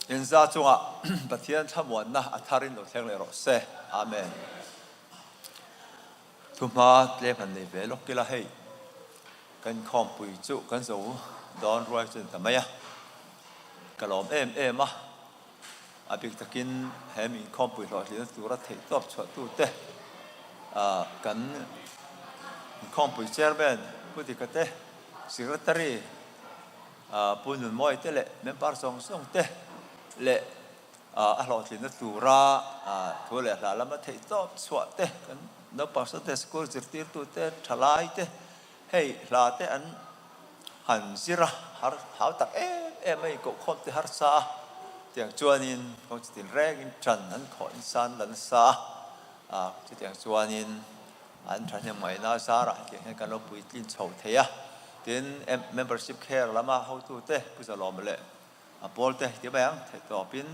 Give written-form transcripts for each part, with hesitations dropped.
Inza chungah Pathian thlamuanna a tharin lo thleng leh rawh se. Amen. Thuhma tlem han nei ve lawk ila hei kan inkhawmpui chu kan zo dawn ruai chu a ni ta mai a, ka lawm em em a, a bik takin he mi inkhawmpui hlawhtlina tura theihtawp chhuahtute kan inkhawmpui chairman Pu Dika te, secretary Pu Nunmawi te leh member zawng zawng te leh a hlawhtlinna tura thu leh hla lama theihtawp chhuah te kan naupang Sunday School zirtirtute thalai te hei hla te an han zir a, har hau tak em em a inkohkhawm te harsa a, tiang chuanin kawng chitin rengin tan an khawh insan la nasa a, chutiang chuanin An thahnem ngaihna zarah hetiang hian kan lo puitlin chho thei a, tin membership care lama hotute Pu Zalawma leh a pawlte ti mai ang theihtawpin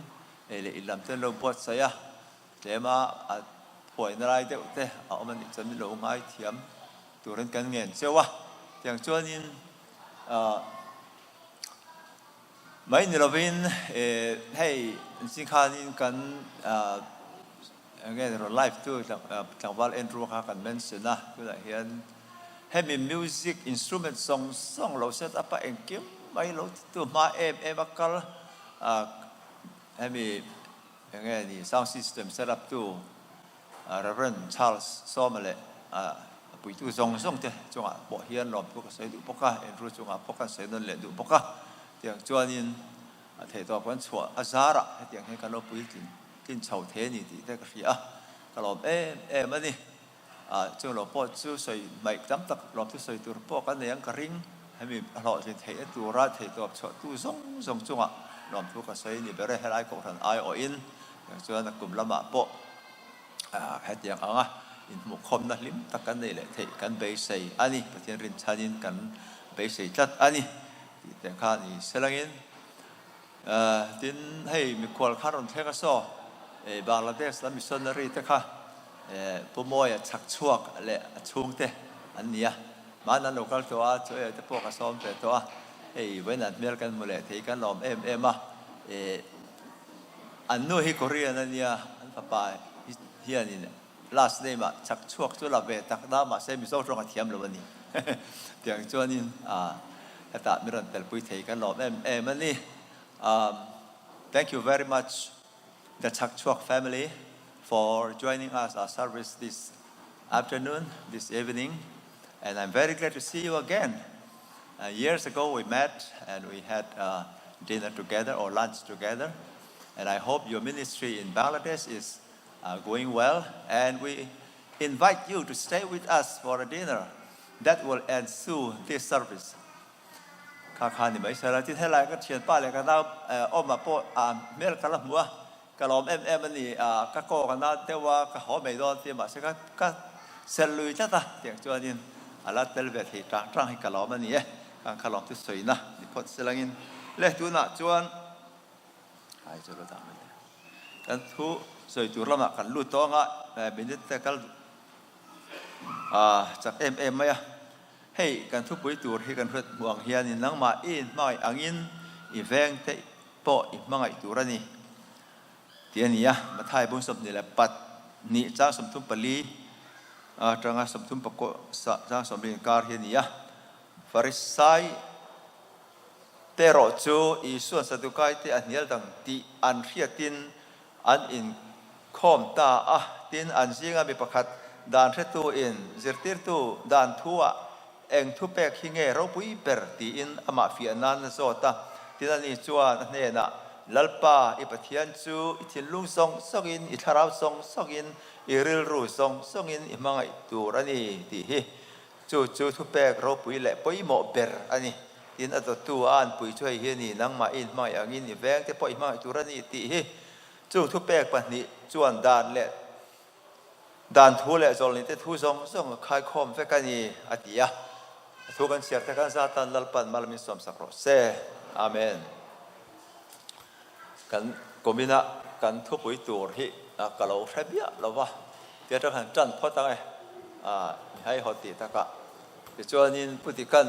ei leh in lam te an lo buatsaih a, tlema a phuaina lai deuh te a awm a nih chuan min lo ngaithiam turin kan ngen cheu a, tiang chuanin ah mai ni lovin hei zingkhanin kan ah Enge rawn live tu tlangval Andrew kha kan mention a, tunah hian hemi music instrument zawng zawng lo set up a engkim mai lo ti tu hma em em a kal hemi enge ni sound system set up tu Rev Charles Sawma leh a puitu zawng zawng te chungah pawh hian lawmthu ka sawi duh bawk a, Andrew chungah pawh kan sawi nawn leh duh bawk a, tiang chuanin a theihtawp kan chhuah a zarah hetiang hian kan lo puitling. Tlin chho thei a ni tih te ka hria a, ka lawm em em a ni. Ah, chung lo pawh chu sawi hmaih tam tak lawmthu sawi tur pawh kan nei ang ka ring. Hemi a hlawhtlin theihna tura theihtawp chhuahtu zawng zawng chungah lawmthu ka sawi ni ber e. Helai kohhran aiawhin tiang chuan a kum lamah pawh ah hetiang anga inhmuhkhawmna hlim tak kan nei leh theih kan beisei a ni. Pathian rinchhanin kan beisei tlat a ni tih te kha ni selangin. Tin, hei mikhual kha rawn thleng a saw, Bangladesh lam missionary te kha Pu Mawia chhak chhuak leh a chhungte an ni a, mahni an lo kal tawh a, chaw ei te pawh ka sawm ve tawh a, hei vawiin hmel kan hmu leh thei kan lawm em em a, an nu hi Korean a nia, an fapa hianin last name ah chhak chhuak chu la ve tak na mahse Mizo tawng a thiam lo a ni. Tiang chuanin hetah mi rawn telpui thei kan lawm em em a ni. Thank you very much the Chhakchhuak family for joining us our service this afternoon, this evening and I'm very glad to see you again. Years ago we met and we had dinner together or lunch together and I hope your ministry in Bangladesh is going well and we invite you to stay with us for a dinner that will ensue this service. Kha kha ni mai sela tin helai ka thianpa leh ka nau awmah pawh hmel ka la hmu a, ka lawm em em a ni, ka kaw ka na deuh a, ka haw mai dawn tia mahse ka ka sel lui tlat a tiang chuanin a la tel ve thei tang tang hi ka lawm a ni e, kan kha lawm chu sawina ni phawt selangin le tunah chuan Ai chu lo dah mai teh. Kan thu sawi tur lamah kan lut tawng a, minute te kal chak em em mai a. Hei kan thupui tur hi kan hriat hmuh ang hianin nangmah i inhmangaih angin i veng te pawh i hmangaih tur a ni tih a ni a. Mathai bung 24 chang 34 atanga 30 chang 40 inkar hi a ni a. Farisai Te erawh chu Isua'n Sadukaite a hnial dang tih an hriatin an inkhawm ta a. Tin, an zinga mi pakhat dan hretuin zirtirtu dan thuah eng thupek hi nge ropui ber tiin amah fiah nan a zawt a. Tin, ani chuan a hnenah, Lalpa, i Pathian chu i thinlung zawng zawngin, i thlarau zawng zawngin, i rilru zawng zawngin i hmangaih tur a ni tih hi Chu chu thupek ropui leh pawimawh ber a ni. Tin, a dawttu a anpui chu hei hi a ni, nangmah i inhmangaih angin i vengte pawh i hmangaih tur a ni tih hi. Chu thupek pahnih chuan dan leh dan thu leh zawlnite thu zawng zawng a khaikhawm vek a ni, a ti a. A thu kan chhiar te khan zatan Lalpan mal min sawmsak rawh se. Amen. Kan kuminah kan thupui tur hi ka lo hre biah lo va, ti atang han tan phawt ang e, mi haihawt tih takah. Tichuanin Pu Dikan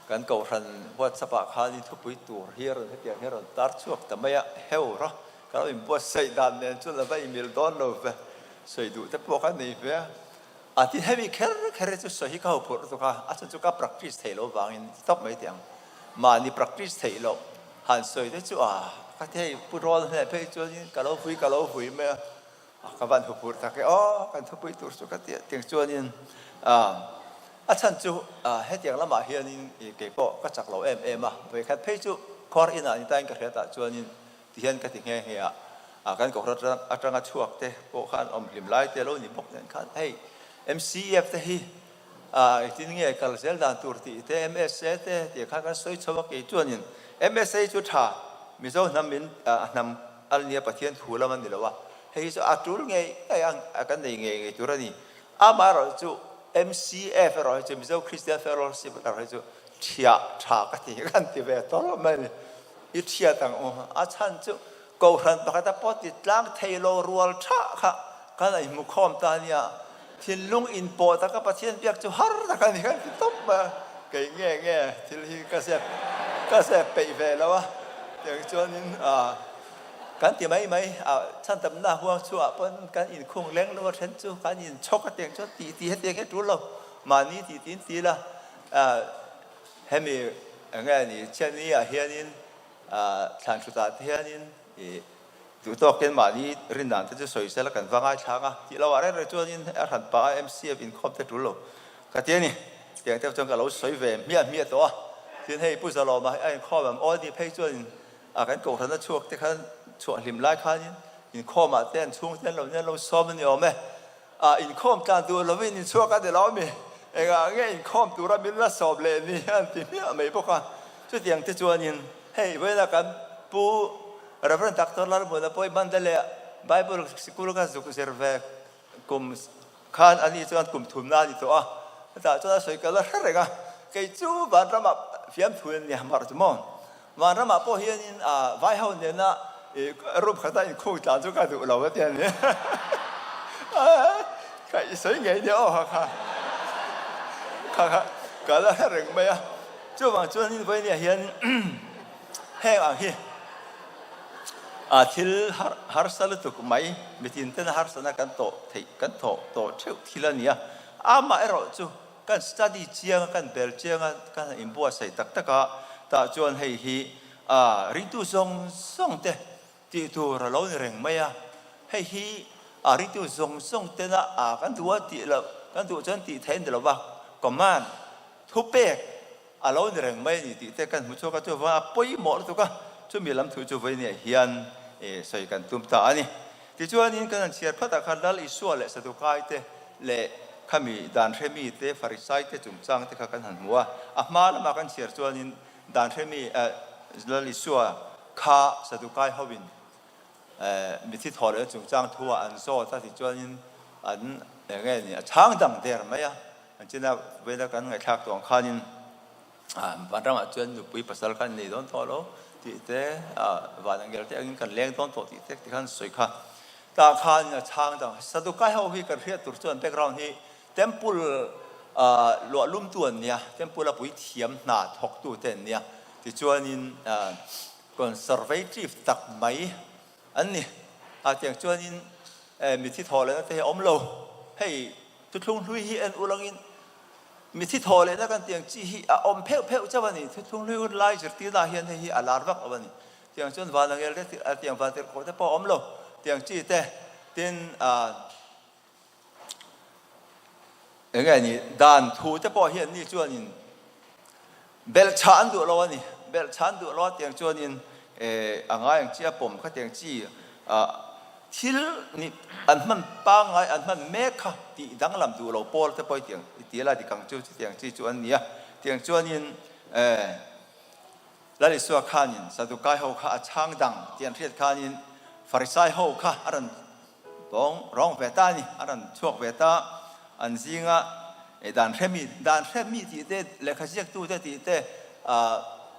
Kan kohhran WhatsApp ah khan i thupui tur hi a rawn hetiang hi a rawn tar chhuak ta mai a, heu rawh ka lo inbuatsaih dan nen chuan a va imil dawn lo ve, sawi duh te pawh ka nei ve a, a tin hemi kher kher hi chu sawi hi ka ho phurh lutuk a, a chhan chu ka practice theih loh vangin ti tawp mai teh ang, mahni practice theih loh han sawi te chu a ka ti hei pu rawl hneh phei chuanin ka lo vui ka lo vui mai a. Ka van huphurh tak e aw, kan thupui tur chu ka ti tiang chuanin a chhan chu hetiang lamah hianin kei pawh ka chak lo em em a, vawikhat phei chu khuar inah ni tain ka hriat ah chuanin tihian ka ti nghe nghe a, kan kohhran atanga chhuak te pawh khan awm hlim lai te lo ni bawk nen khan hei MCF te hi engtin nge kal zel dan tur tih te MSA te tih khan kan sawi chho a, kei chuanin MSA chu tha Mizo hnam in hnam A nia Pathian thu lam a ni lo a, hei hi chu a tul ngei ngei a, kan nei ngei ngei tur a ni. Amaherawh chu MCF erawh hi chu Mizo Christian Fellowship erawh hi chu thiah tha ka ti kan ti ve tawrh mai a ni. I thiat ang u, a chhan chu Kohhran pakhata pawh ti tlang thei lo rual tha kha kan a inhmu khawm ta a nia, thinlung inpawh taka Pathian biak chu har tak a ni kan ti tawp mai a, kei nge nge thil hi ka zep ka zep peih ve lo a, tiang chuanin kan ti mai mai a, chhan tamna huang chhuah pawn kan inkhung leng lo a then chu kan inchhawk a tiang chuan tih tih hetiang hi a tul lo, mahni tih tiin ti ila hemi eng nge ni chhiatni ah hianin Thlan hrutah te hianin i duh tawkin mahni rindan te chu sawi sela kan va ngaithlang a, tih loh ah reng reng chuanin a hran pah a MCF inkhawm te tul lo ka ti a ni. Tiang te chuan ka lo sawi ve hmiah hmiah tawh a, tin hei Pu Zalawma hi a inkhawm am aw ni phei chuanin a kan kohhran a chhuak te khan chhuah hlim lai khanin inkhawm ah te an chhung te an lo nia lo sawm a ni awm e. A inkhawm tlan duh lovin inchhuak a ni lo ami? Engah nge inkhawm tura min la sawm leh ni an ti hmiah mai bawk a. Chutiang te chuanin hei vawiina kan Pu Rev. Doctor Lalhmuna pawh i Mandalay ah Bible sikul ka zuk zir ve kum khan a ni chuan kum thumna a ni tawh a. Hetah chuan a sawi kal a hre reng a, kei chu vanramah fiamthu in nia mar chu maw? Vanramah pawh hianin vai ho nena room khata inkhung tlan chu ka duh lo a ti a ni. Ka i sawi ngei nia aw kha kha. Kha kha ka la hre reng mai a. Chuvang chuanin vawinia hian heng ang hi thil harsa lutuk mai mitin tena harsana kan tawh theih kan thawh tawh theuh thil a ni a. Amaherawh chu Kan study chiang a, kan bel chiang a, kan han inbuatsaih tak tak a, tah chuan hei hi a ringtu zawng zawng te tih tur a lo ni reng mai a. Hei hi a ringtu zawng zawng tena a kan duh a tih loh, kan duh chuan tih theih a ni lo va, command, thupek a lo ni reng mai a ni tih te kan hmu chhuak a, chuvang a pawimawh lutuk a, chumi lam thu chu vawinia hian sawi kan tum ta a ni. Tichuanin kan han chhiar phat ah khan Lal Isua leh Sadukai te leh khami dan hremi te Farisai te chungchang te kha kan han hmu a. A hma lamah kan chhiar chuanin dan hremi Lal Isua kha Sadukai hoin mithi thaw leh chungchang thu ah an zawt a, tichuanin an eng nge ni a chhang dang der mai a. An china vela kan ngaihthlak tawh ang khanin Vanramah chuan nupui pasal khan nei dawn tawh lo tih te, van angel te angin kan leng dawn tawh tih te ti khan sawi kha. Tah khan a chhang dang Sadukai ho hi kan hriat tur chuan background hi temple luah lumtu an nia, temple a puithiam hna thawktu te an nia. Tichuanin conservative tak mai an ni. A tiang chuanin mithi thawh lehna te hi a awm lo. Hei thuthlung hlui hi en ulangin Mithi thaw lehna kan tiang chi hi a awm pheuh pheuh chauh a ni. Thuthlung hlui hun lai zirtirnaah hian hei hi a lar vak lo a ni. Tiang chuan van angel te tiang van tirhkoh te pawh a awm lo. Tiang chi te tin eng nge ni dan thu te pawh hian ni chuanin belhchhah an duh lo a ni. Belhchhah an duh lo a tiang chuanin a ngai ang chi a pawm kha tiang chi Thil nih an hman pangngai an hman mek kha tih danglam duh lo pawl te pawh tiang i ti la dik ang chu chutiang chi chu an ni a. Tiang chuanin Lal Isua khanin Sadukai ho kha a chhang dang tih an hriat khanin Farisai ho kha a rawn tawng rawng ve ta a ni, a rawn chhuak ve ta. An zinga dan hremi, dan hremi tih te, lehkha ziaktu te tih te,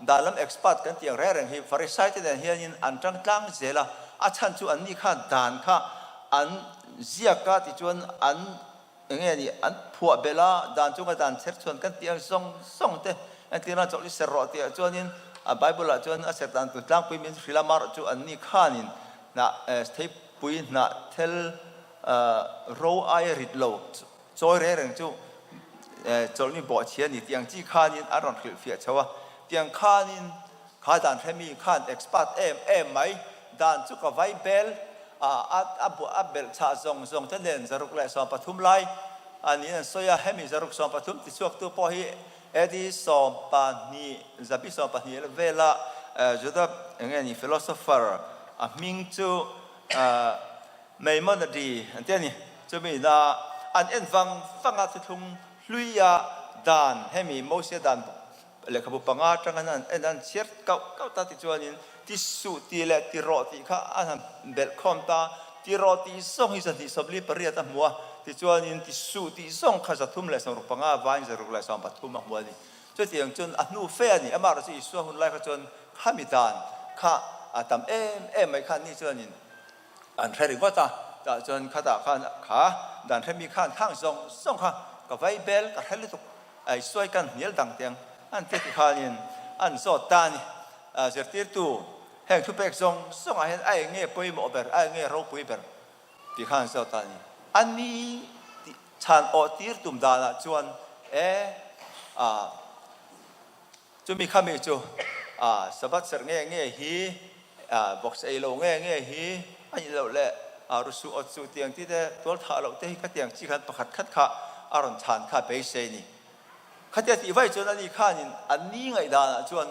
dan lam expert kan tih ang reng reng hi Farisai te nen hianin an tang tlang zel a, a chhan chu anni khan dan kha an ziak a tichuan an eng nge ni an phuah belh a, dan chunga dan chher chhuan kan tih ang zawng zawng te. Entirna chawlh i ser rawh tihah chuanin a Bible ah chuan a ser dan tur tlangpui min hrilh a, amaherawhchu chu anni khanin hnah theipui hnah thel ro aia rit lo chawi reng reng chu chawlhni bawhchhia a ni tih ang chi khanin a rawn hrilhfiah chho a. Tiang khanin kha dan hremi khan expert em em mai dan chu ka vai bel a, a belh chhah zawng zawng te nen 113 lai a niin an sawi a, hemi 113 tichhuaktu pawh hi AD 12, zabi 12 vela Juda eng nge ni philosopher a hming chu Maimonides an ti a ni. Chumi ina an en vang vang a thuthlung hluia dan hemi Mosia dan lehkhabu panga atangin an en an chhiar kauh kauh ta tichuanin ti suh tih leh ti rawh tih kha an han belh khawm ta. Ti rawh tih zawng hi 248 a hmu a, tichuanin ti suh tih zawng kha 365 vain 173 a hmu a ni. Chutiang chuan a hnu fe a ni. Amaherawhchu Isua hun lai kha chuan khami dan kha a tam em em mai khan ni chuanin an hre ringawt a, tah chuan khatah khan kha dan hremi khan khang zawng zawng kha ka vai bel ka hre lutuk a Isua hi kan hnial dang teng an ti tikhanin an zawt ta a ni. Zirtirtu Heng thupek zawng zawngah hian a eng nge pawimawh ber, a eng nge ropui ber tih kha an zawt a ni. A ni tih chhan awh tir tum danah chuan e a chumi khami chu a Sabbath serh nge nge hi a box ei lo nge nge hi a nih loh leh a rusuh awt suh tiang ti te tual thah loh te hi khatiang chi khan pakhat khat kha a rawn chhan kha beisei a ni. Khatia tih vaih chuan ani khanin an ni ngaihdanah chuan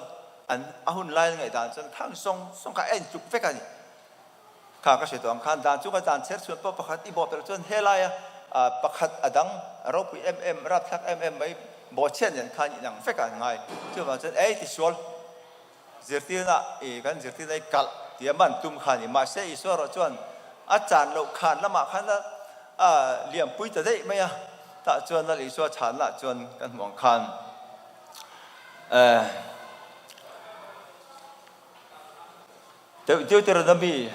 an a hun lai ngaihdan chuan khang zawng zawng kha a en tluk vek a ni. Kha ka hre tawh ang khan dan chunga dan chher chhuan pawh pakhat i bawh pelh chuan helaia pakhat a dang ropui em em rapthlak em em mai bawhchhiat nen khan inang vek a an ngai. Chuvang chuan ei tisual zirtirna i kan zirtirna i kalh tia man tum kha a ni. Mahse Isua erawh chuan a chan loh khan lamah khan a liampui ta daih mai a, tah chuan Lal Isua chhanna chuan kan hmuh ang khan Deuteronomy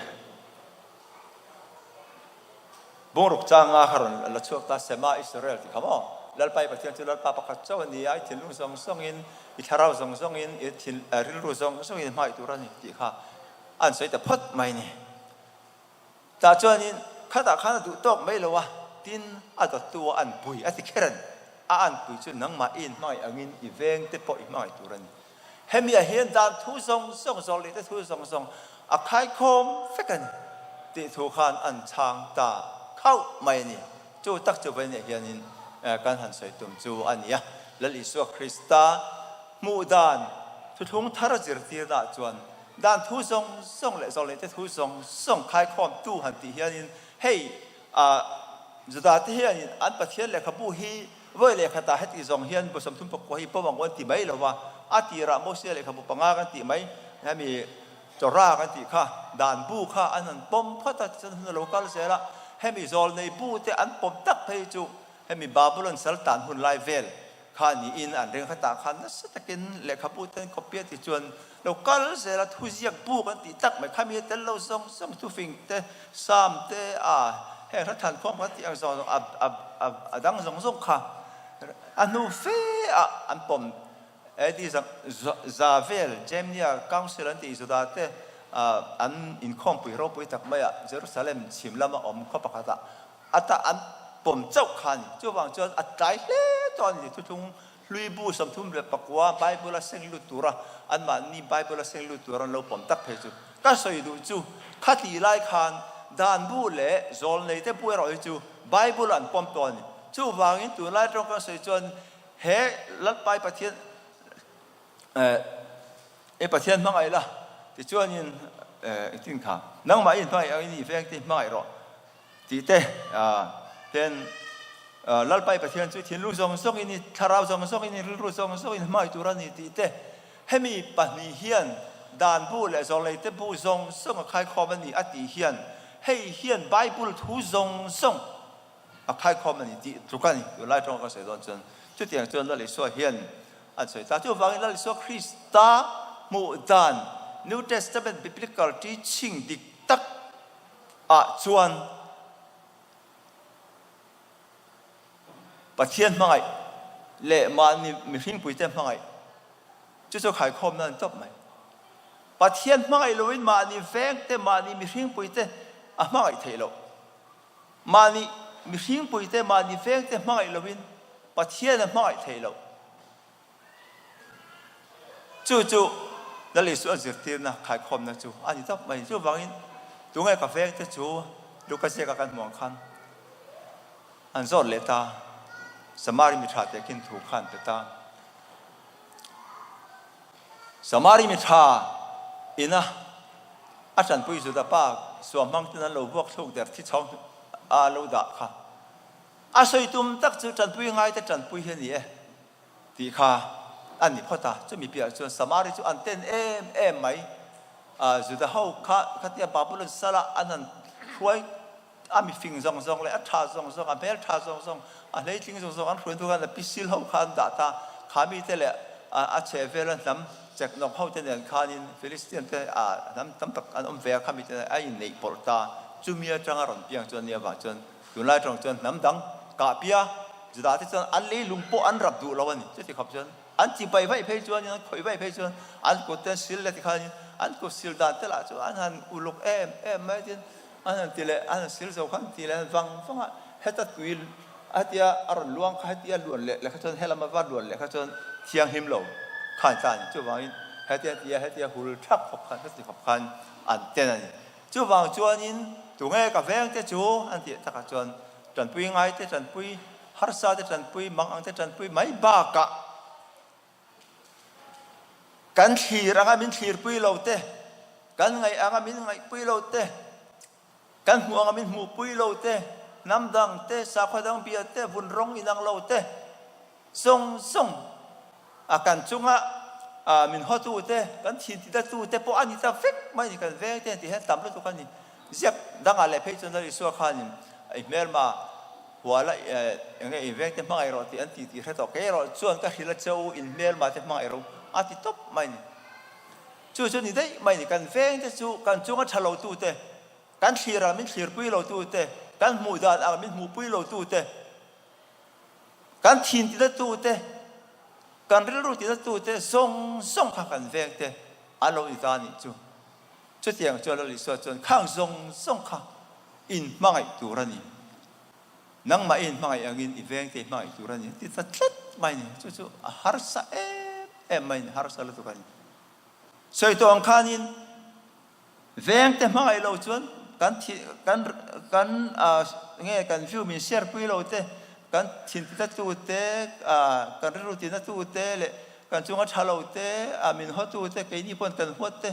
Bungruk changa kha rawn la chhuak ta, Sema Israel tih kha maw? Lalpa i Pathian chu Lalpa pakhat chauh a ni a, i thinlung zawng zawngin, i thlarau zawng zawngin, i thin rilru zawng zawngin hmaih tur a ni tih kha an sawi ta phawt mai ni. Tah chuanin khatah khan a duh tawk mai lo a, tin a dawttu a anpui a ti kher a ni. A anpui chu nangmah i inhmangaih angin i vengte pawh i hmangaih tur a ni. Hemi ah hian dan thu zawng zawng, zawr leh te thu zawng zawng a khaikhawm vek a ni tih thu khan an chhang ta khauh mai a ni. Chu tak chu vawiinah hianin kan han sawi tum chu a ni a. Lal Isua Krista hmuh dan thuthlung thar zirtirnaah chuan dan thu zawng zawng leh zawr leh te thu zawng zawng khaikhawm tu han tih hianin hei Juda te hianin an Pathian lehkhabu hi Vawi lehkhatah heti zawng hian bu 34 hi pawm ang u an ti mai lo va, a tirah Mosia lehkhabu panga kan tih mai, hemi Torah kan tih kha, dan bu kha an han pawm phawt a, tichuan hun a lo kal zel a, hemi zawlnei bu te an pawm tak phei chu hemi Babylon saltan hun lai vel kha niin an ring khatah khan nasa takin lehkhabu te an copy a tichuan lo kal zel a, thuziak bu kan tih tak mai khami a tel lo zawng zawng thufing te, Psalm te a heng hla than khawm kan tih ang zawng zawng a a dang zawng zawng kha a hnu fe ah an pawm AD za vel Jamnia Council an tih Juda te an inkhawmpui ropui tak mai ah Jerusalem chhim lama awm khaw pakhat ah ata an pawm chauh kha a ni. Chuvang chuan a tlai hle tawh a ni thuthlung hlui bu 39 Bible a seng lut tura anmahni Bible a seng lut tur an lo pawm tak phei chu ka sawi duh chu khatih lai khan dan bu leh zawlnei te bu erawh hi chu Bible an pawm tawh a ni. Chuvangin tunlai atang kan sawi chuan he Lalpai Pathian eh i Pathian hmangaih la tichuanin eh engtin kha nangmah i inhmangaih ang i ni veng te hmangaih rawh Tih te ten Lalpai Pathian chu thinlung zawng zawngin i thlarau zawng zawngin i rilru zawng zawngin hmangaih tur a ni tih te hemi pahnih hian dan bu leh zawlei te bu zawng zawng a khaikhawm a ni a tih hian hei hian Bible thu zawng zawng a khaikhawm a ni tih tluk a ni. Tunlai tawng ka sawi dawn chuan chutiang chuan Lal Isua hian an sawi ta. Chuvangin Lal Isua Krista hmuh dan New Testament Biblical teaching dik tak ah chuan Pathian hmangaih leh mahni mihringpuite hmangaih. Chu chu khaikhawmna an tawp mai. Pathian hmangaih loin mahni vengte, mahni mihringpuite a hmangaih theih loh. Mahni mihringpuite, mahni vengte hmangaih loin Pathian a hmangaih theih loh. Chu chu Lal Isua zirtirna khaikhawmna chu a ni tawp mai. Chuvangin tunge ka vengte chu Luka ziaka kan hmuh ang khan an zawt leh ta. Samari mi tha te khin thu kha an pe ta. Samari mi tha ina a tanpui Juda pa suam hmang ten an lo vuak thluk der thi chhawng a lo dah kha a sawi tum tak chu tanpui ngai te tanpui hi a ni e tih kha a ni phawt a. Chumi piah chuan Samari chu an ten em em mai. Juda ho kha khatia Babulon sala an han hruai a mifing zawng zawng leh a tha zawng zawng, a hmel tha zawng zawng, a hleitling zawng zawng an hruai hnu khan a pisil ho kha an dah ta. Kha mite leh a chheh vela hnam cheknawk ho te nen khanin Philistian te hnam tam tak an awm ve a, kha mite nen a inneih pawlh ta. Chumi atanga rawn piang chuan nia vang chuan tunlai atang chuan hnam dang kahpia Judah te chuan an leilung pawh an rap duh lo a ni. Chuti khawp chuan an chi pai vaih phei chuanin an khawih vaih phei chuan an kut te an sil leh tikhanin an kut sil dan te lah chu an han uluk em em mai tin an han ti leh an han sil zo kha an ti leh vang vang a, heta tui hetia a rawn luang kha hetia luan leh leh kha chuan helama va luan leh kha chuan thianghlim lo khan ta a ni. Chuvangin hetia tia hetia hul thak khawp khan heti khawp khan an ten a ni. Chuvang chuanin tunge ka veng te chu an tih takah chuan tanpui ngai te tanpui harsa te tanpui mang ang te tanpui mai bakah Kan thlir anga min thlirpui lo te, kan ngaih anga min ngaihpui lo te, kan hmuh anga min hmuhpui lo te, hnam dang te, sakhua dang bia te, vun rawng inang lo te, zawng zawng a kan chunga min hawtu te, kan thin tidatu te pawh a ni ta vek mai a ni, kan veng te tih hian tam lutuk a ni. Ziak dangah leh phei chuan Lal Isua khanin i hmelma Huala eng nge in vengte hmangaih rawh tih an ti tih hre tawh kei erawh chuan ka hrilh a che u in hmelma te hmangaih rawh u a ti tawp mai ni. Chu chu ni daih mai ni kan vengte chu kan chunga tha lo tu te, kan thlir ang min thlirpui lo tu te, kan hmuh dan ang min hmuhpui lo tu te, kan thin tina tu te, kan rilru tina tu te zawng zawng kha kan vengte an lo ni ta nih chu. Chutiang chuan Lal Isua chuan khang zawng zawng kha in hmangaih tur a ni. Nangmah i inhmangaih angin i vengte i hmangaih tur a ni ti ta tlat mai a ni. Chu chu a harsa em em mai a ni, harsa lutuk a ni. Sawi tawh ang khanin vengte hmangaih lo chuan kan thi kan kan nge kan view min share pui lo te, kan thin ti natu te, kan rilru ti natu te leh kan chunga tha lo te, min hawtu te, keini pawn kan huat te,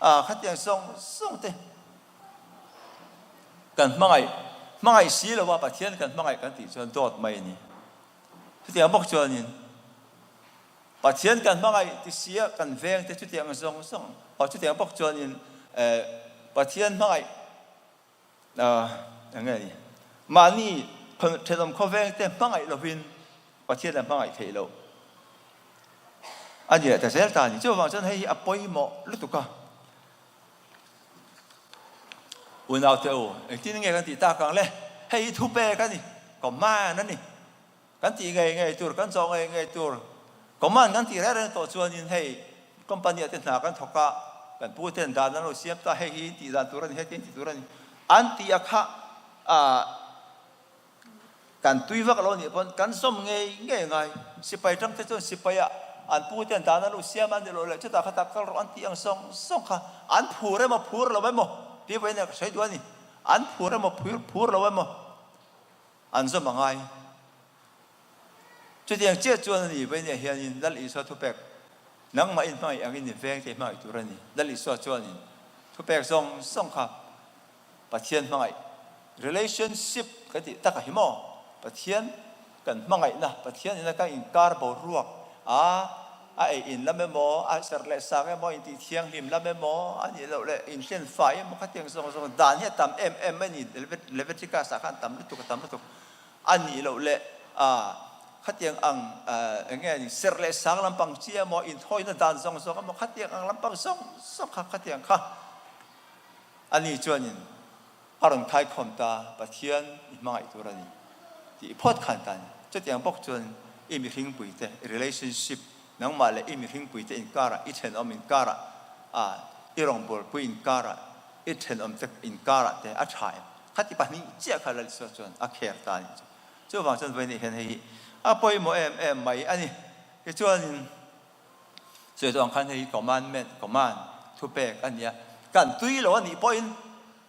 khatiang zawng zawng te. Kan hmangaih, hmangaih si lo a, Pathian kan hmangaih kan tih chuan dawt mai a ni. Chutiang bawk chuanin Pathian kan hmangaih ti sia kan veng te chutiang zawng zawng, aw chutiang bawk chuanin Pathian hmangaih eng nge ni, mahni thenawm khawveng te hmangaih lovin Pathian a hmangaih theih loh a ni leh ta zel ta a ni. Chuvang chuan hei hi a pawimawh lutuk a. Unaute u, engtin nge kan tih tak ang le? Hei hi thupek a ni, command a ni. Kan tih ngei ngei tur, kan zawh ngei ngei tur. Command kan tih reng reng tawh chuanin hei company ah te hna kan thawk a, kan pu ten dan an lo siam ta, hei hi tih dan tur a ni, heti tih tur a ni. An tih a kha ah Kan tui vak lo nih pawn kan zawm ngei ngei ngai. Sipai tang te chuan sipai ah an pu ten dan an lo siam a ni lo leh chutah khatah kal rawh an tih ang sawng sawng kha an phur emaw phur lo emaw tih vawiin ah ka sawi duh a ni. An phur emaw phur phur lo emaw an zawm a ngai. Chutiang chiah chuan a ni vawiin ah hianin Lal Isua thupek nangmah in hmangaih angin i veng te hmangaih tur a ni. Lal Isua chuanin thupek zawng zawng kha Pathian hmangaih, relationship, kan tih tak a hi maw? Pathian kan hmangaihna, Pathian ina kan inkar boruak a, a ei in lam emaw, a serh leh sang emaw, intih thianghlim lam emaw, a nih loh leh inhlen fai emaw khatiang zawng zawng dan hi a tam em em mai a ni. Leviticus ah khan tam lutuk a tam lutuk a nih loh leh a khatiang ang eng nge ni serh leh sang lampang chi emaw, inthawina dan zawng zawng emaw khatiang ang lampang zawng zawng kha khatiang kha Ani chuanin a rawn khaikhawm ta, Pathian i hmangaih tur a ni tih phawt khan tan. Chutiang bawk chuan i mihringpuite, i relationship. nangmah leh i mihringpuite inkarah, i thenawm inkarah, ah i rawngbawlpui inkarah, i thenawmte inkarah te a tha em? Khati pahnih chiah kha Lal Isua chuan a kher ta a nih chu. Chuvang chuan vawiin hian hei hi a pawimawh em em mai a ni. Tichuanin sawi tawh ang khan hei hi commandment, command, thupek a ni a. Kan tui lo a nih pawhin,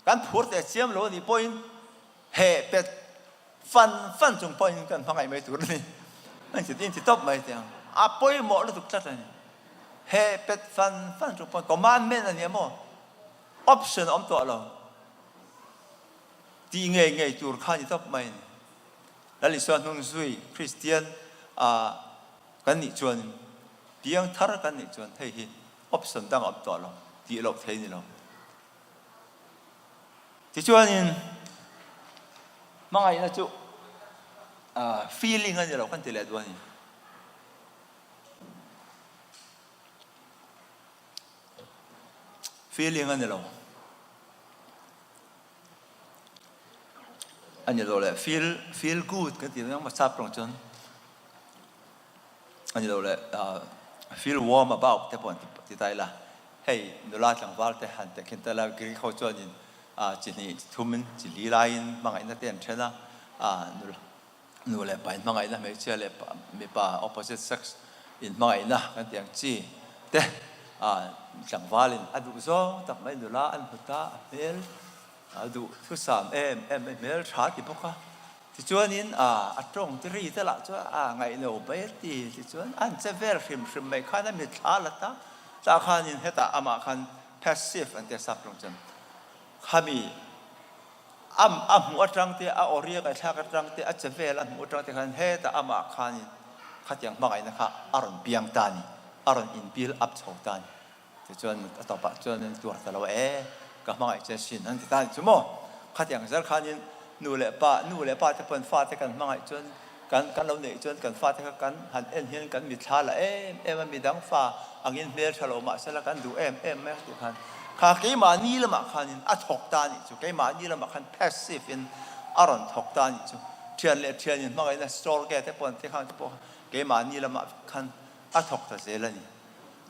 kan phur teh chiam lo a nih pawhin heh pet fan fan chung pawhin kan hmangaih mai tur a ni. An ti in ti tawp mai teh ang. A pawimawh lutuk tlat a ni. Heh pet fan fan chung pawhin commandment a ni a maw? Option a awm tawh lo. Tih ngei ngei tur kha ni tawp mai a ni. Lal Isua hnung zui Kristian ah kan nih chuan piang thar kan nih chuan hei hi option dang a awm tawh lo, tih loh thei a ni lo. Tichuanin hmangaihna chu feeling a ni lo kan ti leh duh a ni. Feeling a ni lo. A ni lo le feel feel good kan ti mai sap tawng chuan a ni lo le feel warm about te pawh an ti ta ila hei nula tlangval te han tehkhin ta ila Greek ho chuanin chi hnih chi thumin chi li laiin hmangaihna te an then a nula nu leh pa inhmangaihna hmeichhia leh mipa opposite sex inhmangaihna kan tih ang chi te tlangvalin a duh zawng tak mai nula an hmu ta a hmel a duh thusam em em mai hmel tha ti bawk a tichuanin a tawng te ri te lah chuan a ngaihno mai a ti tichuan an che vel hrim hrim mai khan a mitthla la ta tah khanin hetah amah khan passive an tia sap tawng chuan khami A a hmuh atang te, a aw riak aithlak atang te, a che vel a hmuh atang te khan hetah amah khanin khatiang hmangaihna kha a rawn piang ta a ni, a rawn in build up chho ta a ni. Tichuan a tawpah chuan an tuar ta lo e, ka hmangaih che sin an ti ta a ni chu maw? Khatiang zel khanin nu leh pa, nu leh pa te pawhin fate kan hmangaih chuan kan kan lo neih chuan kan fate kha kan han en hian kan mitthla la em em a, midang fa angin hmel tha lo mahsela kan duh em em mai a tih khan kha keimahni lamah khanin a thawk ta a nih chu, keimahni lamah khan passive in a rawn thawk ta a nih chu, thian leh thianin hmangaihna storge te pawh an ti khang te pawh kha keimahni lamah khan a thawk ta zel a ni.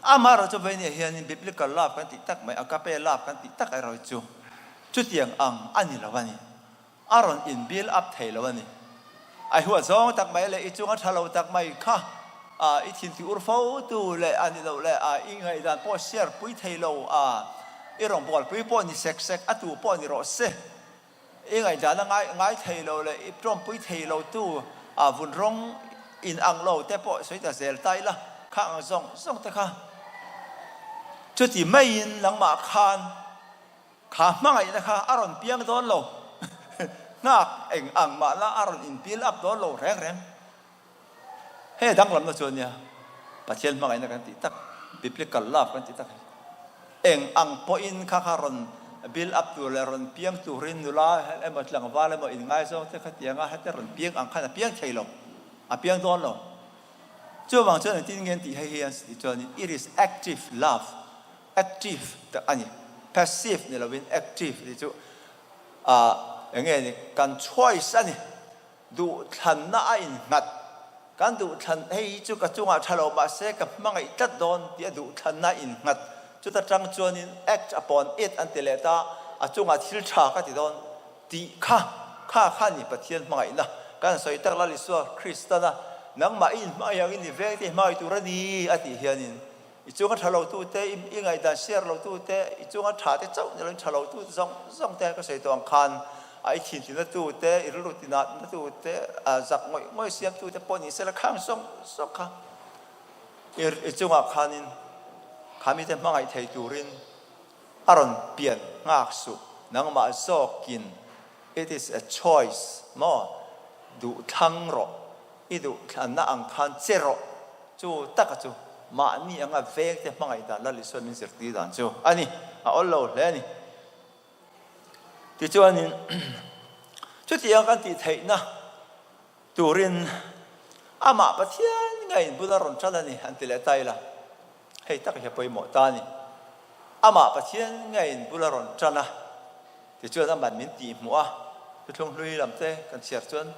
Amaherawhchu vawinia hianin biblical love kan tih tak mai, agape love kan tih tak erawh chu chutiang ang a ni lo a ni. A rawn in build up thei lo a ni. A huat zawng tak mai leh i chunga tha lo tak mai kha a i thin ti ur fo tu leh a ni loh leh a i ngaihdan pawh share pui thei lo a i rawngbâwl pui pawh ni sek sek a tu pawh ni rawh se. I ngaihdan a ngai ngai thei lo leh i tawmpui thei lo tu a vun rawng in ang lo te pawh sawi ta zel ta ila kha ang zawng zawng te kha chuti maiin nangmah khan Kha hmangaihna kha a rawn piang dawn lo. Nghak eng ang mah la a rawn in build up dawn lo reng reng. Hei danglamna chu a nia, Pathian hmangaihna kan tih tak, biblical love kan tih tak hi. Eng ang pawhin kha kha rawn build up tur leh rawn piang turin nula emaw tlangval emaw inngaizawng te khatianga hete rawn piang ang khan a piang thei lo, a piang dawn lo. Chuvang chuan engtin nge an tih hei hi an tih chuanin it is active love. Active tak a ni. Passive ni lovin active tih chu ah eng nge ni kan choice a ni. Duhthlanna a innghat. Kan duhthlan hei hi chu ka chungah tha lo mahse ka hmangaih tlat dawn tih a duhthlanna a innghat. Chuta tang chuanin act upon it an ti leh ta, a chungah thil tha ka ti dawn tih kha kha kha a ni Pathian hmangaihna. Kan sawi tak Lal Isua Kristana nangmah i inhmangaih angin i veng te i hmangaih tur a ni a tih hianin I chunga tha lotute, i ngaihdan share lotute, i chunga tha te chauh ni loin tha lotute zawng zawng te ka sawi tawh ang khan a i thinhlimna tute, i rilru tinatna tute, a zak ngawih ngawih siamtute pawh ni sela khang zawng zawng kha i chungah khanin kha mite hmangaih thei turin a rawn pian nghak suh. Nangmah zawkin it is a choice maw duh thlang rawh. I duh thlanna ang khan che rawh. Chu taka chu mahni anga vengte hmangaih dan Lal Isua min zirtir dan chu a ni. A awl lo hle a ni. Tichuanin chutiang kan tih theihna turin amah Pathian ngeiin bul a rawn ṭan a ni an ti leh ta ila. Hei tak hi a pawimawh ta a ni. Amah Pathian ngeiin bul a rawn ṭan a. Tichuan aman min tihhmuh a, thuthlung hlui lam te kan chhiar chuan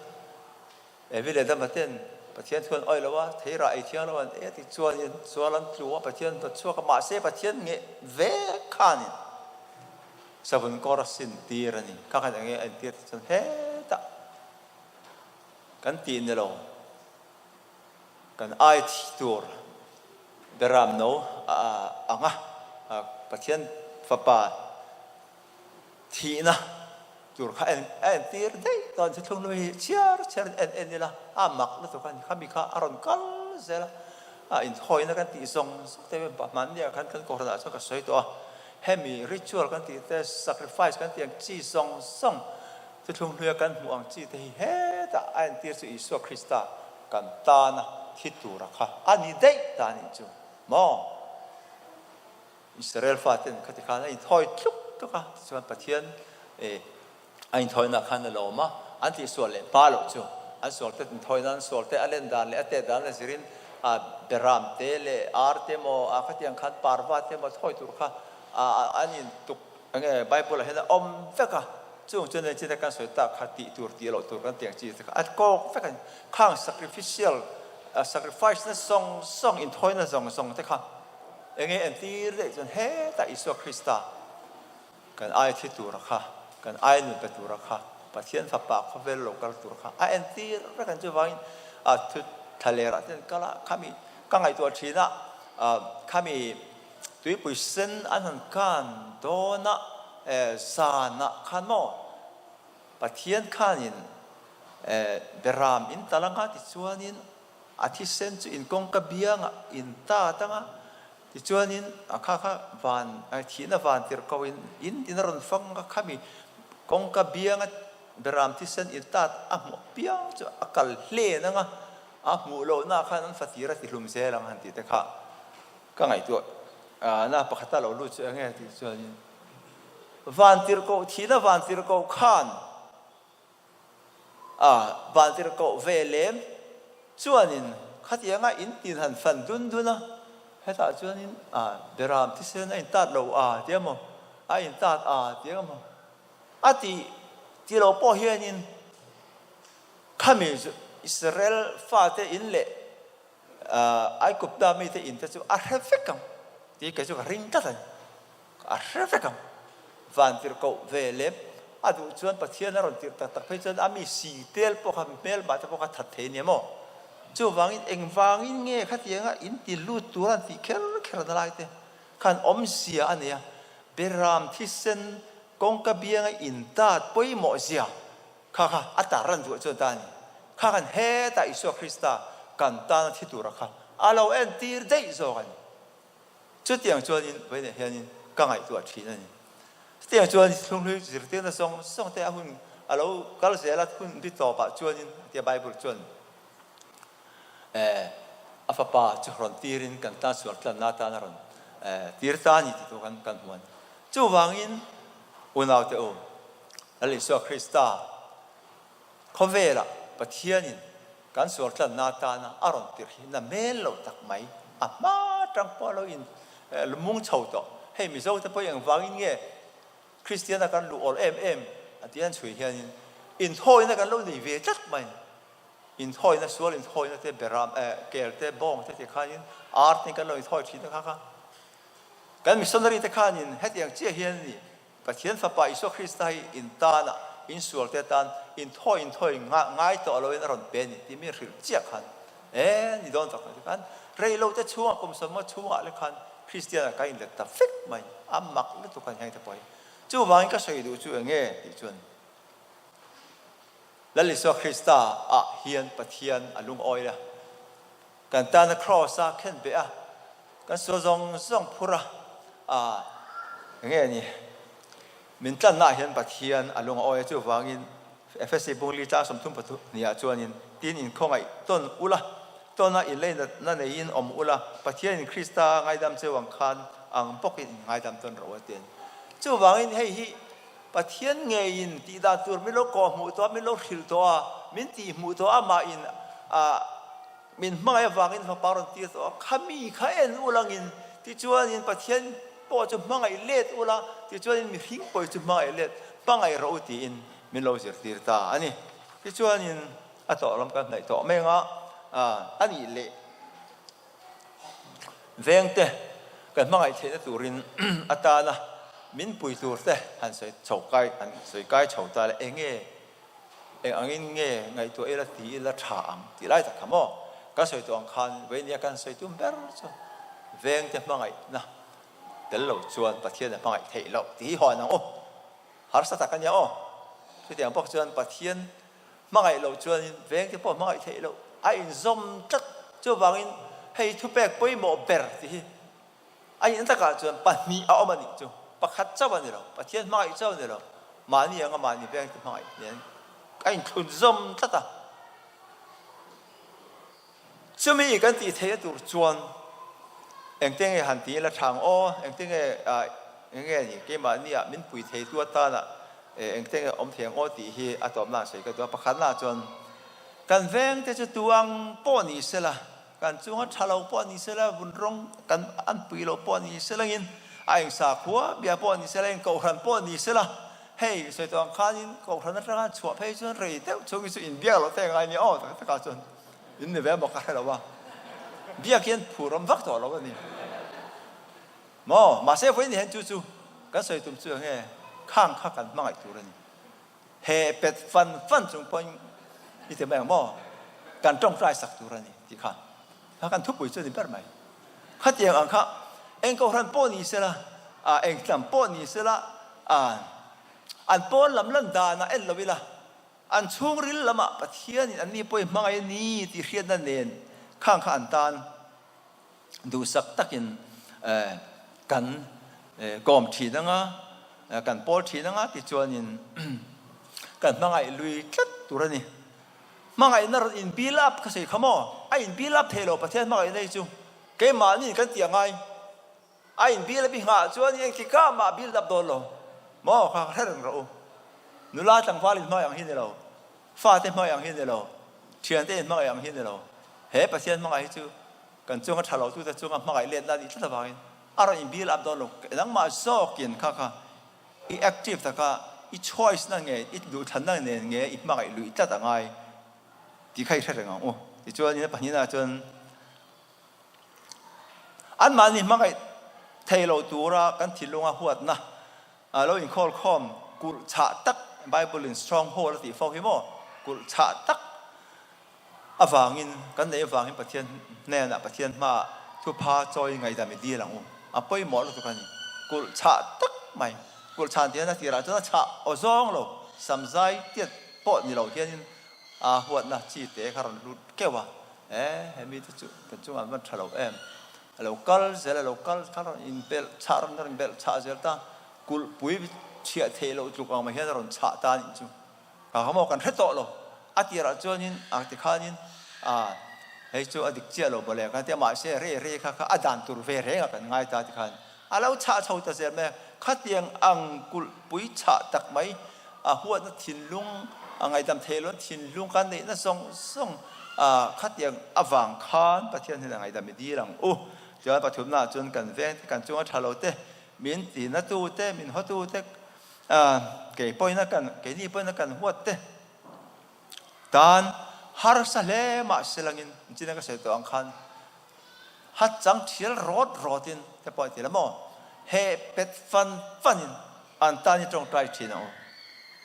Evi leh Dama ten Pathian thu an awih lo a, theirah ei thiang lo an ei a ti chuanin sual an tlu a, Pathian dawt chhuak a, mahse Pathian ngeh ve khanin savun kawr a sin tir a ni. Kha khan enge a intir ti chuan hetah kan tih ni lo, kan ai thi tur beram no ang a, Pathian fapa Thihna tur kha en a entir daih dawn chu thlung lui hi chhiar chhiar in en en ila a mak lutuk a ni kha mi kha a rawn kal zel a, a inthawina kan tih zawng zawng te hmanni ah khan kan kohhran ah chuan ka sawi tawh a, hemi ritual kan tih te sacrifice kan tih ang chi zawng zawng chu thlung hluia kan hmuh ang chi te hi hetah a entir chu Isua Krista kan tana thi tura kha a ni daih ta a nih chu maw? Israel faten khati khan a inthawi tluk tluk a, tichuan Pathian eh a inthawina khan a lawm a, an tihsual leh hma loh chu an sual te inthawina an sual te a len dan leh a tet dan a zirin a beram te leh ar te emaw a khatiang khan parva te emaw thawi tur kha a an intuk enge Bible ah hian a awm vek a, chung chuan engtin kan sawi tak kha tih tur tih loh tur kan tih ang chi te kha a kawk vek a ni. Khang sacrificial sacrifice na zawng zawng inthawina zawng zawng te kha Enge entir daih chuan hetah Isua Krista kan ai thi tura kha, kan ai nun pe tura kha, Pathian Fapa khawvel lo kal tur kha a entir vek ang chuvangin a thu thlalerah te an kal a, khami ka ngaihtuah thin a, khami tuipui sen an han kan dawn a, zanah khan maw Pathian khanin beram in tal anga tichuanin A thisen chu in kawngka biangah in tat ang a, tichuanin a kha kha van, thihna van tirh ko in in tin a rawn fang a, khami kawngka bianga beram thisen in tat a hmuh piang chu a kal hlen ang a, a hmuh lohna khan an fatir a tihlum zel ang han tih te kha ka ngaihtuah na pakhata lo lut chu enge tih chuanin van tirh koh thihna van tirh koh khan A vantirhkoh ve lem chuanin khatianga in tin han fan dun dun a, hetah chuanin a beram thisen a intat lo a tia maw, a intat a tia maw a ti ti lo pawh hianin khami Israel fate in leh Aigupta mite in te chu a hre vek ang tih kei chu ka ring tlat a ni. A hre vek ang. Vantirhkoh ve lem a duh chuan Pathian a rawn tirh tak tak phei chuan a mi si tel pawh kha hmelmah te pawh kha that thei nia maw? Chuvangin engvangin nge khatianga in ti lut tur an tih kher kher na lai te khan awmzia a nei a, Beram thisen kawngka bianga in tat pawimawh zia kha kha a tar an duh chuan ta a ni. Kha khan hetah Isua Krista kan tana thi tura kha a lo entir daih zawk a ni. Chutiang chuanin vawiinah hianin ka ngaihtuah thin a ni. Chutiang chuan thlunghlui zirtirna zawng zawng te a hun a lo kal zel a, hun bi tawpah chuanin tia Bible chuan eh a fapa chu rawn tirin kan tan sual tlanna atan a rawn eh tir ta a ni tih chu kan kan hmu a ni. Chuvangin unaute u, Lal Isua Krista khawvelah Pathianin Kan sual tlanna atana a rawn tirh hi na mel lo tak mai. A hma tang pawh a lo in mung chho tawh. Hei Mizo te pawh hi engvangin nge Kristiana kan luh awl em em a tih an chhui hianin inthawina kan lo nei ve tlat mai. Inthawina, sual inthawina te, beram eh kel te, bawng te tih khanin ar te kan lo inthawi thin a kha kha. Kan missionary te khanin hetiang chiah hian a ni. Pathian Fapa Isua Krista hi in tana, in sualte atan inthawi inthawi ngai tawh loin a rawn pe a ni tih mi hrilh chiah khan e ni dawn tak ti khan rei lo te chhungah kum sawmnga chhungah le khan Kristian ah ka inlet ta vek mai a mak lutuk a ni heng te pawh hi. Chuvangin ka sawi duh chu enge tih chuan Lal Isua Krista ah hian Pathian a lungawi a, kan tana Kraws a khen beh a, kan sual zawng zawng phur a, a enge ni min tlanna ah hian Pathian a lung a awi a, chuvangin Efesi bungli tlang 33 hnih ah chuanin tin inkhawngaih tawn ula, tawna inleinatna neiin awm ula, Pathianin Krista ngaidam cheu ang khan ang bawkin in ngaidam tawn rawh u a ti a ni. Chuvangin hei hi Pathian ngeiin tih dan tur min lo kawhhmuh tawh a, min lo hrilh tawh a, min tihhmuh tawh a, amahin a min hmangaih avangin fapa rawn tir tawh a, khami kha en ulangin tichuanin Pathian pawh chu hmangaih let ula, tichuanin mihring pawh chu hmangaih let, hmangaih rawh u tiin min lo zirtir ta a ni. Tichuanin a tawh lam kan hnaih tawh mai ang a, A nih leh vengte kan hmangaih theihna turin atana min pui tur te han sawi chho kai han sawi kai chho ta le eng nge eng angin nge ngaihtuah ila ti ila tha ang tih lai tak kha maw kan sawi tawh ang khan veinia kan sawi tum ber chu vengte hmangaihna tel lo chuan Pathian a hmangaih theih loh tih hi hawn ang u. Harsa tak a nia aw. Chutiang bawk chuan Pathian hmangaih loh chuanin vengte pawh hmangaih theih loh a inzawm tlat. Chuvangin hei thupek pawimawh ber tih hi a inna takah chuan pahnih a awm a nih chu. Pakhat chauh a ni lo, Pathian hmangaih chauh a ni lo, mahni anga mahni vengte hmangaih nen a inthlunzawm tlat a. Chumi kan tih theih a tur chuan engte nge han ti ila thang aw, engte nge eng nge ni keimahni ah min pui thei tu atana engte nge awm thei ang aw tih hi a tawpna ah sawi ka duh a. Pakhatna ah chuan kan veng te chu tu ang pawh ni sela, kan chunga tha lo pawh ni sela, vun rawng kan an pui lo pawh ni selangin a eng sakhua bia pawh ni sela, eng kohhran pawh ni sela, hei sawi tawh ang khanin kohhran atanga chhuah phei chuan rei deuh chhung hi chu inbiak loh te ngai nia aw tak takah chuan. In ni ve maw ka hre lo a, biak hian phur awm vak tawh lo a ni maw? Mahse vawiin hian chu chu kan sawi tum chu enge khang kha kan hmangaih tur a ni. He pet fan fan chung pawhin i ti mai ang maw? Kan tawngtai sak tur a ni tih kha kha kan thupui chu a ni ber mai. Khatiang ang kha eng kohhran pawh ni sela, eng hnam pawh ni sela, an pawn lam lan danah en lo ila, An chhungril lamah Pathianin anni pawhin hmangaih a ni tih hriatna nen khang kha an tan duhsak takin kan kawm thin anga, kan pawl thin anga tichuanin kan hmangaih lui tlat tur a ni. Hmangaihna rawn in build up ka sawi kha maw? A in build up thei lo Pathian hmangaihna hi chu keimahni kan tih a ngai. A in build up i nghah chuan i engtikah mah build up dawn lo maw kha hre reng rawh u. Nula tlangval in hmangaih ang hi ni lo, fate hmangaih ang hi ni lo, thiante in hmangaih ang hi ni lo. He Pathian hmangaih hi chu kan chunga tha lo tute chunga hmangaih letna a nih tlat avangin a rawn in build up dawn lo. Nangmah zawkin kha kha i active taka i choice na nge i duhthlanna nen nge i hmangaih luih tlat a ngai tih kha i hre reng ang u. Tichuan in a pahnihna chuan Anmahni hmangaih thei lo tura kan thinlunga huatna lo inkhawl khawm kulh chhah tak, Bible in stronghold a tih fo hi maw, kulh chhah tak avangin kan neih avangin Pathian hnenah Pathian hmaah thupha chawi ngaihdam i dil ang u. A pawimawh lutuk a ni. Kulh chhah tak mai, kulh chhan tih hian a tirah chuan a chhah aw zawng lo, samzai tiat pawh ni lo hianin a huatna chi te kha rawn lut keuh a. E, he mite chu kan chungah an van tha lo em? A lo kal zel, a lo kal kha rawn inbelh chhah, rawn rawn belh chhah zel ta, kulhpui chhiah theih loh tluk ang mai hian a rawn chhah ta a nih chu. Ka kha maw kan hre tawh lo. A tirah chuanin a tikhanin a hei chu a dik chiah lo bawle kan ti a, mahse rei rei kha kha a dan tur ve reng a kan ngai ta tikhan a lo chhah chho ta zel mai a. Khatiang ang kulhpui chhah tak mai a huatna thinlung, a ngaihdam theih lohna thinlung kha neihna zawng zawng khatiang avang khan Pathian hian a ngaihdam i dil ang u. Chuan pathumnaah chuan kan veng te, kan chunga tha lo te, min tina tu te, min haw tu te, kei pawhin a kan, keini pawhin a kan huat te tan harsa hle mahse langin, chin a ka sawi tawh ang khan Hat chang thial rawt rawtin te pawh ti la maw? Heh pet fan fanin an tan i tawngtai thin ang u.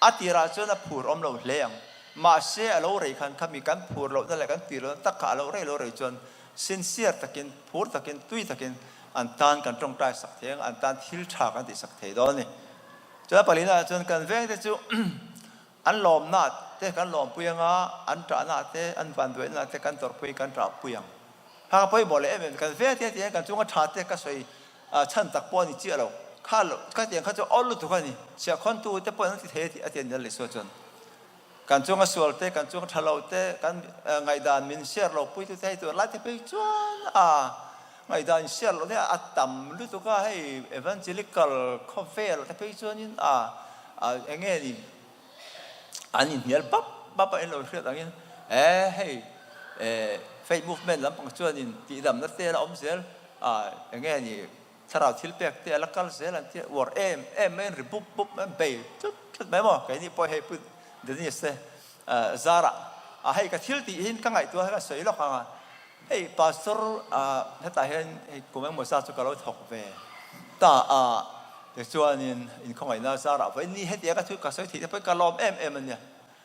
A tirah chuan a phur awm lo hle ang. Mahse a lo rei khan khami kan phur lohna leh kan tih lohna tak kha a lo rei lo rei chuan sincere takin, phur takin, tui takin an tan kan tawngtai sak thei ang, an tan thil tha kan tih sak thei dawn a ni. Chuan a palina chuan kan vengte chu An lawmna te kan lawmpui anga, an ṭahna te, an vanduaina te kan tawrhpui, kan ṭahpui ang. Kha ka pawimawh leh em em, kan veng te tiang kan chunga ṭha te ka sawi chhan tak pawh a ni chiah lo. Kha lo, kha tiang kha chu awl lutuk a ni. Chhiahkhawntu te pawhin an ti thei a tih a ti a ni Lal Isua chuan. Kan chunga sual te, kan chunga ṭha lo te, kan ngaihdan min share lo puitu te hei tur lai te phei chuan a ngaihdan in share loh te a tam lutuk a, hei evangelical khawvel te phei chuanin a eng nge ni an inhnial bap bap a in lo hriat angin e hei e faith movement lampang chuanin tihdamna te a la awm zel a eng nge ni thlarau thil pek te a la kal zel an tia uar em em mai an ri bup bup mai an bei tlut tlut mai maw keini pawh hei pu Dennis te zarah. A hei ka thil tih hin ka ngaihtuah ka sawi lawk ang a, hei Pastor hetah hian hei kum engmaw zat chu ka lo thawk ve ta a, tichuanin inkhawngaihna zarah vawiin ni hetiang ka thu ka sawi theih te pawh hi ka lawm em em a nia.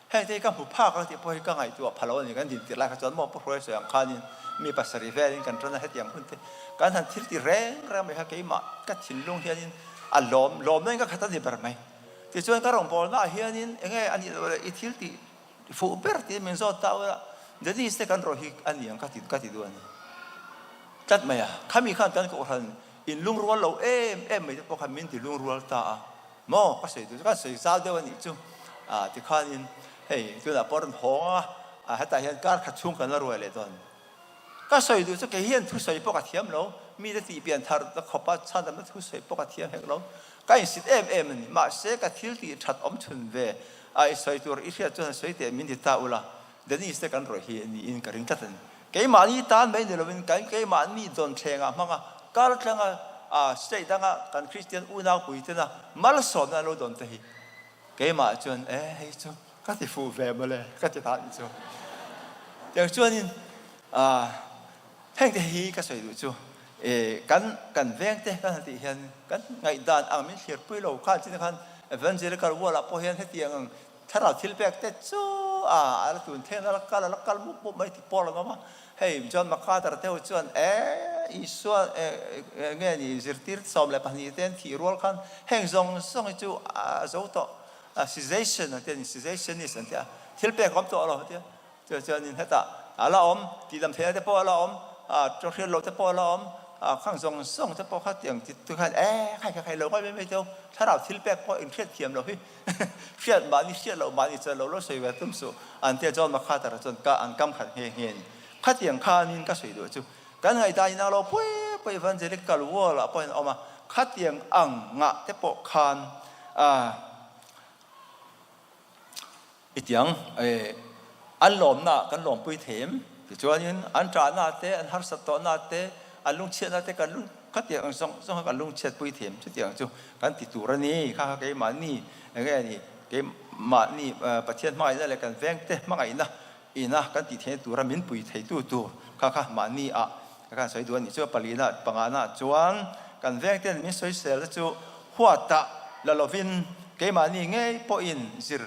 Heng te hi ka hmu phak ang tih pawh hi ka ngaihtuah pha lo a ni. Kan din tirh lai kha chuan maw Pu Hruai sawi ang khanin mi pasarih velin kan tan a, hetiang hun te kan han thil ti reng reng mai kha keimah ka thinlung hianin a lawm lawmna in ka khat a ni ber mai. Tichuan ka rawngbawlnaah hianin enge a nih loh leh i thil tih fuh ber tiin min zawt ta ula, Denise te kan rawh hi a ni ang ka ti ka ti duh a ni tlat mai a. Khami khan kan kohhran in lungrual lo em em mai te pawh khan min ti lungrual ta a. Maw ka sawi duh chu kan sawi zau deuh a nih chu ah tikhanin hei tunah pawh a rawn hawng a, ah hetah hian kar khat chhung kan la ruai leh dawn. Ka sawi duh chu kei hian thusawi pawh ka thiam lo, mite tih pian thar ta khawpa chhandamna thusawi pawh ka thiam hek lo. Ka insit em em a ni, mahse ka thil tih that awm chhun ve a i sawi tur i hriat chuan sawi teh min ti ta ula, Denise te kan rawih hi niin ka ring tlat a ni. Keimahni tan mai ni lovin kan keimahni dawn thlengah hmanga kal tlanga a state danga kan Kristian unau puitena malsawmna an lo dawn te hi keimah chuan e hei chu ka ti fuh ve mawle ka ti ta ni chu. Tiang chuanin heng te hi ka sawi duh chu e kan kan veng te kan han tih hian kan ngaihdan ang min thlir pui lo khan chin khan evangelical world ah pawh hian hetiang ang Thlarau thil pek te chu a a la tun theng a la kal a la kal mup mup mai ti pawl an awm a. Hei John MacArthur te ho chuan e Isua e nge ni zirtir 12 te an thih rual khan heng zawng zawng hi chu a zo tawh a cessation an ti a ni cessationist an ti a thil pek a awm tawh lo a ti a. Chu chuanin hetah a la awm, tihdam theihna te pawh a la awm, tawhriat loh te pawh a la awm, khang zawng zawng te pawh kha tiang ti tu khan e khai khai khai lo ngai mai mai teu, thlarau thil pek pawh inhriat thiam loh hi hriat mahni hriat loh mahni chuan lo lo sawi ve tum suh an tia chuan Makhatara chuan ka an kam khat nghe nghe a ni. Khatiang khanin ka sawi duh chu kan ngaihdan inang lo pui pui evangelical world ah pawh in a awm a, khatiang ang ngah te pawh khan I tiang an lawmna kan lawmpui thei em? Tichuanin an ṭahna te, an harsat tawhna te, an lungchhiatna te kan lung khatiang ang zawng zawng kha kan lungchhiatpui thei em? Chutiang chu kan ti tur a ni. Kha kha keimahni eng nge ni? Keimahni Pathian hmangaihna leh kan vengte hmangaihna ina kan tih theihna tura min pui theitu tur kha kha mahni ah kan sawi duh a nih chu. Palina pangana chuan kan vengten min sawisel te chu huatah la lovin keimahni ngei pawhin zir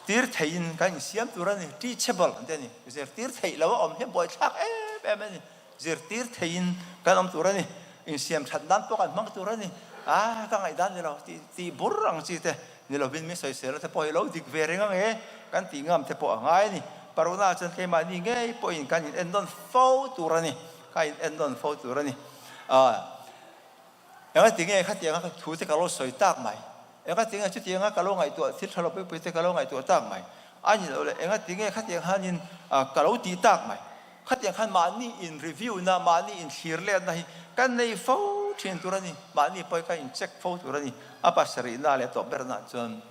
tir theihin kan insiam tur a ni. Teachable an ti a ni. Zir tir theih lo a awm hi buaithlak em em a ni. Zir tir theihin kan awm tur a ni. Insiam that nan pawh kan hmang tur a ni. Ah ka ngaihdan ni lo tih tih bur ang chi te ni lovin min sawisel te pawh hi lo dik ve reng ang e kan tih ngam te pawh a ngai a ni. Paruna chuan keimahni ngei pawhin kan in en nawn fo tur a ni. Ka in en nawn fo tur a ni. Ah engati nge khatianga thu te ka lo sawi tak mai? Engati nge chutianga ka lo ngaihtuah thil tha lo pui pui te ka lo ngaihtuah tak mai? A ni lo le engati nge khatiang khanin ka lo tih tak mai? Khatiang khan mahni in review na, mahni in thlir letna hi kan nei fo thin tur a ni. Mahni pawh hi kan in check fo tur a ni. A pasarihna leh tawp berna chuan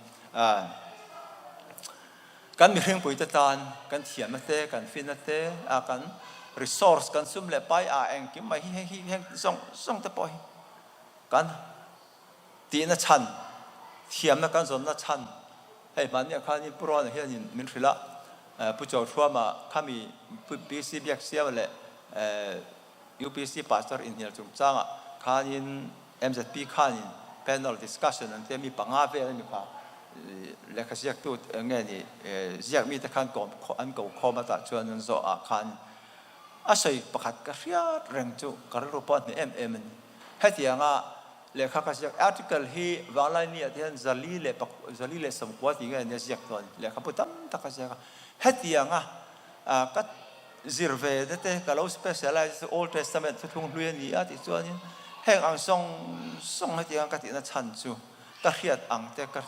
kan mihringpuite tan kan thiamna te, kan finna te, kan resource, kan sum leh pai a engkim mai hi heng hi heng zawng zawng te pawh hi kan tihna chhan, thiamna kan zawnna chhan hei hmanniah khanin Pu Rawna hianin min hrilh a, Pu Chawlhruama khami PC Biaksiama leh UPC Pastor inhnial chungchangah khanin MZP khanin panel discussion an tia mi panga vel a ni kha lehkha ziaktu nge ni ziak mite khan an ko khawm a tah chuan an zawh ah khan a sawi pakhat ka hriat reng chu ka rilru pawh a hneh em em a ni. Hetianga lehkha ka ziak article hi Vanglaini ah te hian zali leh zali leh sawmkua tih nge nia ziak tawh a ni. Lehkhabu tam tak a ziak a. Hetianga ka zir ve te te ka lo specialize chu Old Testament thuthlung hlui a ni a tih chuanin heng ang zawng zawng hetianga ka tihna chhan chu ka hriat ang te ka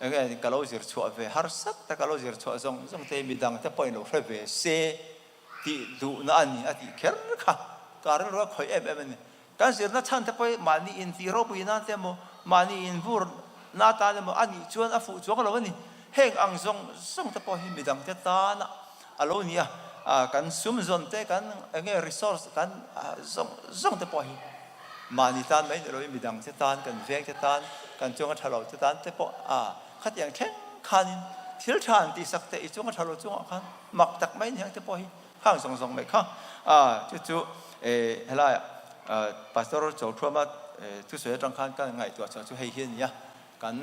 enge ka lo zir chhuah ve harsat te ka lo zir chhuah zawng zawng te hi midang te pawhin lo hre ve se tih duhna a ni a tih kher kha ka rilru a khawih em em a ni. Kan zirna chhan te pawh hi mahni intih ropui nan te emaw, mahni invur na atan emaw a nih chuan a fuh chuang lo a ni. Heng ang zawng zawng te pawh hi midang te tana a lo ni a, kan sum zawn te, kan enge resource kan zawng zawng te pawh hi mahni tan mai ni loin midang te tan, kan veng te tan, kan chunga tha lo te tan te pawh a khatiang thleng khanin. Thil tha an tihsak te i chunga tha lo chungah khan mak tak mai ni ang te pawh hi khang zawng zawng mai kha chu chu helai Pastor Chawlthuama thusawi atang khan ka ngaihtuah chhuah chu hei hi a ni a, kan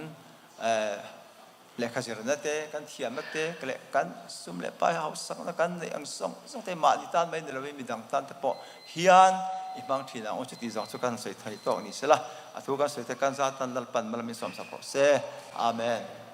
Lehkha zirna te, kan thiamna te leh kan sum leh pai hausakna kan neih ang zawng zawng te mahni tan mai ni lovin midang tan te pawh hian i hmang thin ang u. Chuti zawng chu kan sawi thei tawk ni sela, a thu kan sawi te kan zat tan Lalpan mal min sawmsak rawh se. Amen.